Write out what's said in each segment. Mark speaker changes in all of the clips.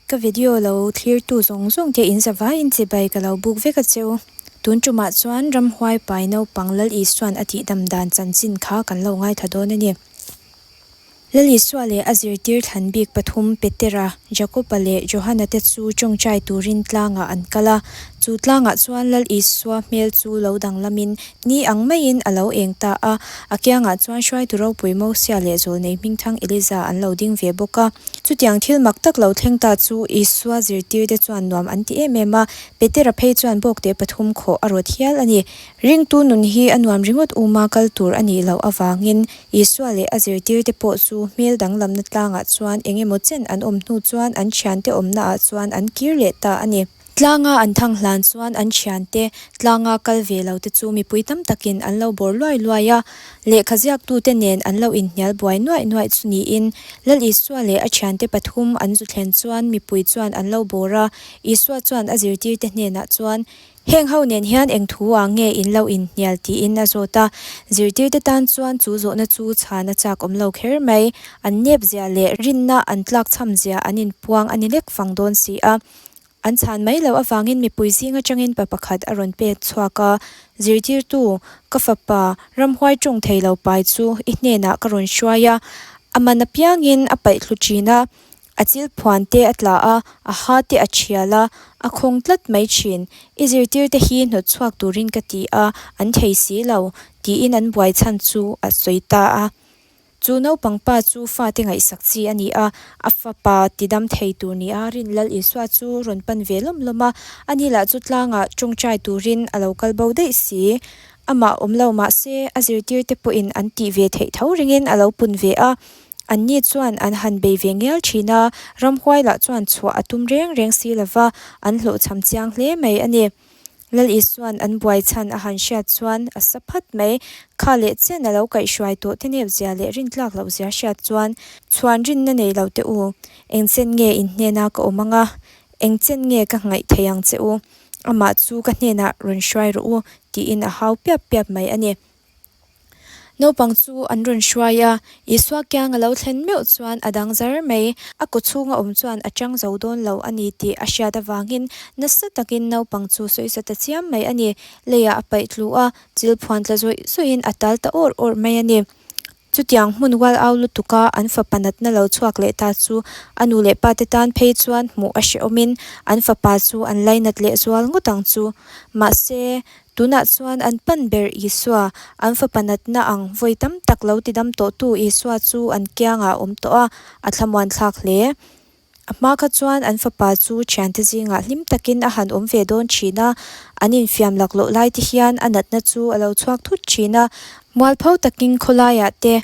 Speaker 1: Ka video lo thlirtu zawng zawng te in zavaiin chibai ka lo buk vek a cheu. Tun tumah chuan ramhuai pai naupang Lal Isua'n a tihdam dan chanchin kha kan lo ngaithla dawn a ni. Lal Isua leh a zirtir thlan bik pathum Petera, Jakoba leh Johana te chu tawngtai turin tlangah an kal a. Chu tlangah chuan Lal Isua hmel chu lo danglamin ni ang maiin a lo eng ta a. A kiangah chuan hruaitu ropui Mosia leh zawlnei hmingthang Eliza an lo ding ve bawk a. Chutiang thil mak tak lo thleng ta chu Isua zirtirte chuan nuam an ti em em a, Petera phei chuan bawkte pathum khawh a rawt hial a ni. Ringtu nun hi a nuam ringawt uma kal tur a nih loh avangin Isua leh a zirtirte pawh chu hmel danglamna tlangah chuan eng emaw chen an awm hnu chuan an thiante awmnaah chuan an kir leh ta a ni. Tlanga an thang hlan chuan an thiante tlanga kal ve lo te chu mipui tam takin an lo bawr luai luai a, lehkha ziaktute nen an lo inhnial buai nuaih nuaih chu niin Lal Isua leh a thiante pathum an zu thlen chuan mipui chuan an lo bawr a, Isua chuan a zirtirte hnenah chuan Heng ho nen hian eng thu ah nge in lo inhnial tiin a zawt a, zirtirte tan chuan chu zawhna chu chhan a chak awm lo kher mai. An nep zia leh rinna an tlak chham zia an inpuang a ni lek fang dawn si a. An chhan mai loh avangin mipui zing atangin pa pakhat a rawn pek chhuak a, Zirtirtu, ka fapa, ramhuai tawng thei lo pai chu i hnenah ka rawn hruai a, a man apiangin a paih thlu thin a, A chil phuan te a tla a, a ha te a thial a, a khawng tlat mai thin. I zirtir te hi hnawt chhuak turin ka ti a, an thei si lo, tiin an buai chhan chu a sawi ta a. Chu naupang pa chu fate ngaihsak chi a ni a, a fapa tidam thei tur nia rin Lal Isua chu rawn pan ve lawm lawm a, ani lah chu tlangah tawngtai turin a lo kal bo daih si. Amah awm lo mah se, a zirtir te pawhin an tih ve theih tho ringin a lo pun ve a. Anni chuan an han bei ve ngial thin a, ramhuai lah chuan chhuah a tum reng reng si lo va, an hlawhchham chiang hle mai a ni. Lal Isua'n an buai chhan a han hriat chuan a sa phat mai. Kha leh chen a lo kaihhruai tawh te nep zia leh rintlak loh zia hriat chuan, Chhuan rinna nei lo teh u, eng chen nge in hnena ka awm ang a, eng chen nge ka ngaih thei ang che u, amah chu ka hnenah rawn hruai rawh u, tiin a hau piap piap mai a ni. Naupang chu an rawn hruai a, Isua kiang a lo thlen meuh chuan a dang zar mai. A kaw chhunga awm chuan a chang zo dawn lo a ni tih a hriat avangin nasa takin naupang chu sawi ta chiam mai a ni. Leiah a paih tlu a, chil phuan tla zawih zawihin a tal ta awr awr mai a ni. Chutiang hmun ual au lutuka an fapa natna lo chhuak leh ta chu a nu leh pate tan phei chuan hmuh a hrehawmin an fapa chu an lainat leh zual ngawt ang chu. Mahse, Tunah chuan an pan ber Isua, an fapa natna ang vawi tam tak lo tidam tawhtu Isua chu an kiangah a awm tawh a, a thlamuan thlak hle. A hma kha chuan an fapa chu thiante zingah hlim takin a han awm ve dawn thin a, an infiam laklawh lai te hian a natna chu a lo chhuak thut thin a, mualpho takin khawlaiah te,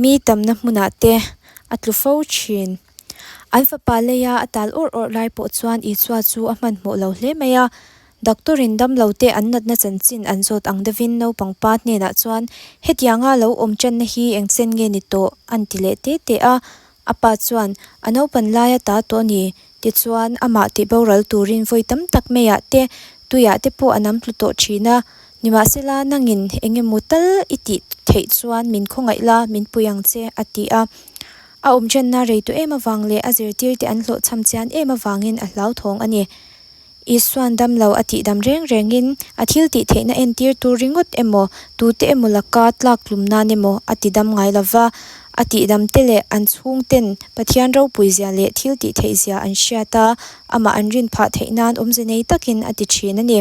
Speaker 1: mi tamna hmunah te a tlu fo thin. An fapa leia a tal awrh awrh lai pawh chuan Isua chu a hmanhmawh lo hle mai a, Doctor in damlo te an natna chanchin an zawt ang deuhin naupang pa hnenah chuan hetianga lo awm tanna hi eng chen nge ni tawh an ti leh te te a. A pa chuan a naupan laia ta tawh a ni tichuan amah tih boral turin vawi tam tak meiah te tuiah te pawh a nam tlu tawh thin a. Nimahsela nangin eng emaw tal i tih theih chuan min khawngaih la min pui ang che a ti a. A awm tanna rei tawh em avang leh a zirtirte an hlawhchham chian em avangin a hlauthawng a ni. Isua'n damlo a tihdam reng rengin a thil tih theihna entir tur ringawt emaw, tute emaw laka tlak tlum nan emaw a tidam ngai lo va. A tihdam te leh an chhungten Pathian ropui zia leh thil tih theih zia an hriat a, amah an rin phah theih nan awmze nei takin a ti thin a ni.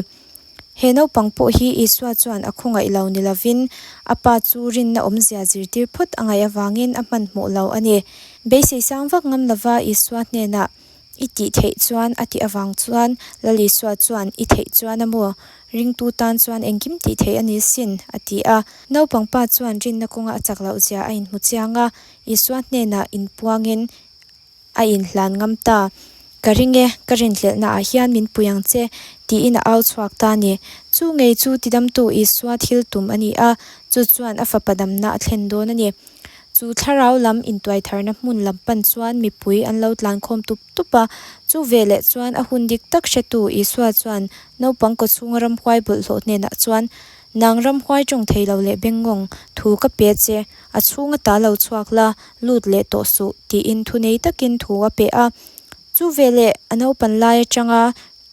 Speaker 1: He naupang pawh hi Isua chuan a khawngaih lo ni lovin a pa chu rinna awmzia zirtir phawt a ngaih avangin a hmanhmawh lo a ni. Beisei sang vak ngam lova Isua hnenah I tih theih chuan a tih avang chuan Lal Isua chuan I theih chuan a maw? Ringtu tan chuan engkim tih theih a ni sin, a ti a. Naupang pa chuan rinna kawnga a chak loh zia a inhmu chiang a, Isua hnenah inpuangin a inhlan ngam ta. Ka ring e, ka rinhlelhna ah hian min pui ang che, tiin a au chhuak ta a ni. Chu ngei chu tidamtu Isua thil tum a ni a, chu chuan a fapa damna a thlen dawn a ni. Chu thlarau lam intuaitharna hmun lam pan chuan mipui an lo tlankhawm tup tup a. Chu veleh chuan a hun dik tak hretu Isua chuan naupang kawchhunga ramhuai bawlhhlawh hnenah chuan, Nang ramhuai tawng thei lo leh bengngawng, thu ka pe che, a chhunga ta lo chhuak la, lut leh tawh suh, tiin thunei takin thu a pe a. Chu veleh a naupan lai atanga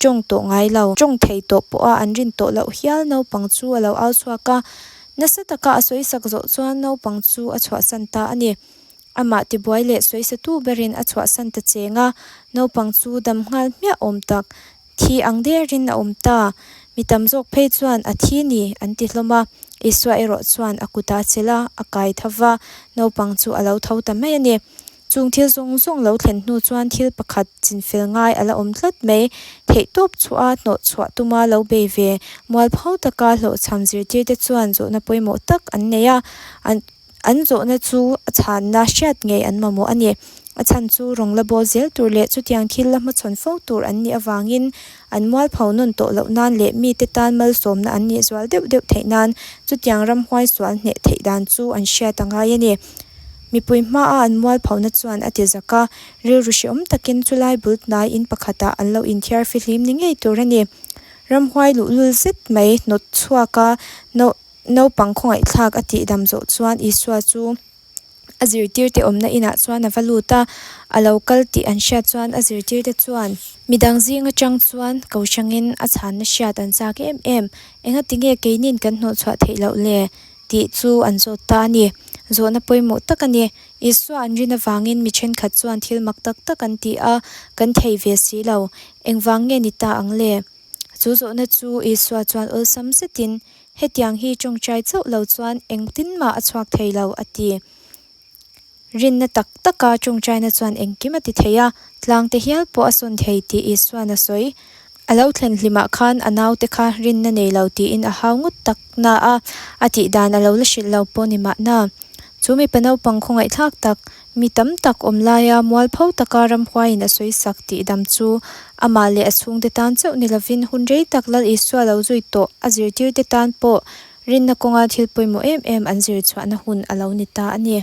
Speaker 1: tawng tawh ngai lo, tawng thei tawh pawha an rin tawh loh hial naupang chu a lo au chhuak a. Nasa taka a sawisak zawh chuan naupang chu a chhuahsan ta a ni. Amah tibuai leh sawisatu berin a chhuahsan ta cheng a, naupang chu dam nghal hmiah awm tak, thi ang derin a awm ta. Mi tam zawk phei chuan a thi ni an ti hlawm a, Isua erawh chuan a kut a chelh a, a kai tho va, naupang chu a lo tho ta mai a ni. Chung thil zawng zawng lo thlen hnu chuan thil pakhat chinfel ngai a la awm tlat mai. Theihtawp chhuah a hnawh chhuah tuma lo bei ve mualpho taka hlawhchham zirtirte chuan zawhna pawimawh tak an nei a, an an zawhna chu a chhanna hriat ngei an mamawh a ni. A chhan chu rawng la bawl zel tur leh chutiang thil la hmachhawn fo tur an nih avangin an mualpho nawn tawh loh nan leh mite tan malsawmna an nih zual deuh deuh theih nan chutiang ramhuai sual hneh theih dan chu an hriat a ngai a ni. Mipui hmaa an mualphona chuan a ti zak a, rilru hreawm takin chulai bul hnai in pakhatah an lo inthiar fihlim ni ngei tur a ni. Ramhuai luhlul zet mai hnawt chhuak a, naupang khawngaihthlak a tih dam zawh chuan Isua chu a zirtirte awmna inah chuan a va lut a, a lo kal tih an hriat chuan a zirtirte chuan midang zing atang chuan ko hrangin a chhanna hriat an chak em em, engatinge keinin kan hnawhchhuah theih loh le? Tih chu an zawt ta a ni. Zawhna pawimawh tak a ni. Isua an rin avangin mi thenkhat chuan thil mak tak tak an ti a, kan thei ve si lo. Engvang nge ni ta ang le? Chu zawhna chu Isua chuan awlsam zetin, Hetiang hi tawngtai chauh lo chuan engtin mah a chhuak thei lo, a ti. Rinna tak taka tawngtaina chuan engkim a ti thei a, tlangte hial pawh a sawn thei tih Isua'n a sawi. A lo thlen hlimah khan a naute kha rinna nei lo tiin a hau ngawt tak na a, a tih dan a lo la hrilh lo pawh ni mahna. Chu mipa naupang khawngaihthlak tak, mi tam tak awm laia mualpho taka ramhuaiin a sawisak tih dam chu amah leh a chhungte tan chauh ni lovin hun rei tak Lal Isua lo zui tawh a zirtirte tan pawh Rinna kawnga thil pawimawh em em an zir chhuahna hun a lo ni ta a ni.